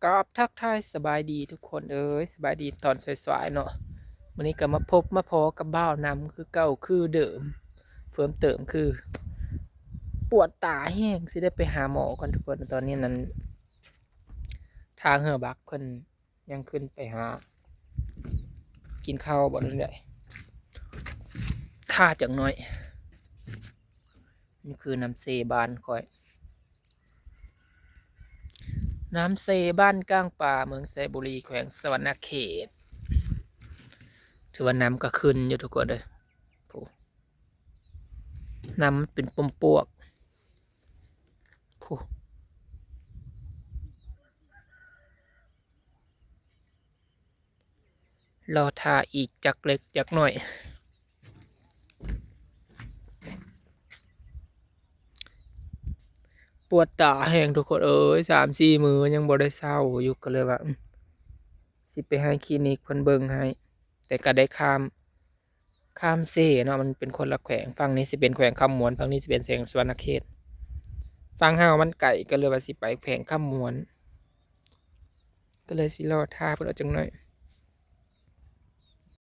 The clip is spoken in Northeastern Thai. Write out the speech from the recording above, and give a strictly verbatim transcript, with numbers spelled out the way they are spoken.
กราบทักทายสบายดีทุกคนเอ้ย สบายดีตอนสวยๆเนาะ มื้อนี้ก็มาพบมาพ้อกับบ่าวนำคือเก่าคือเดิม เพิ่มเติมคือ ปวดตาแฮง สิได้ไปหาหมอก่อนทุกคน ตอนนี้นั้น ทางเฮือบักเพิ่นยังขึ้นไปหา กินข้าวบ่ได้ ท่าจักหน่อย นี่คือน้ำเซบ้านข้อย น้ำเซบ้านก้างปลา เมืองไซบุรี แขวงสะหวันนะเขต ถือว่าน้ำก็ขึ้นอยู่ทุกคนเอ้ย โอ้ น้ำมันเป็นปมปวก โอ้ รอท่าอีกจักเล็กจักหน่อย ปวดตาแฮงทุกคนเอ้ย สามสี่มื้อยังบ่ได้เซาอยู่ ก็เลยว่า อืม สิไปให้คลินิกเพิ่นเบิ่งให้ แต่ก็ได้ข้าม ข้ามเซเนาะ มันเป็นคนละแขวง ฝั่งนี้สิเป็นแขวงคำม่วน ฝั่งนี้สิเป็นแขวงสะหวันนะเขต ฝั่งเฮามันไกล ก็เลยว่าสิไปแขวงคำม่วน ก็เลยสิรอท่าเพิ่นเอาจักหน่อย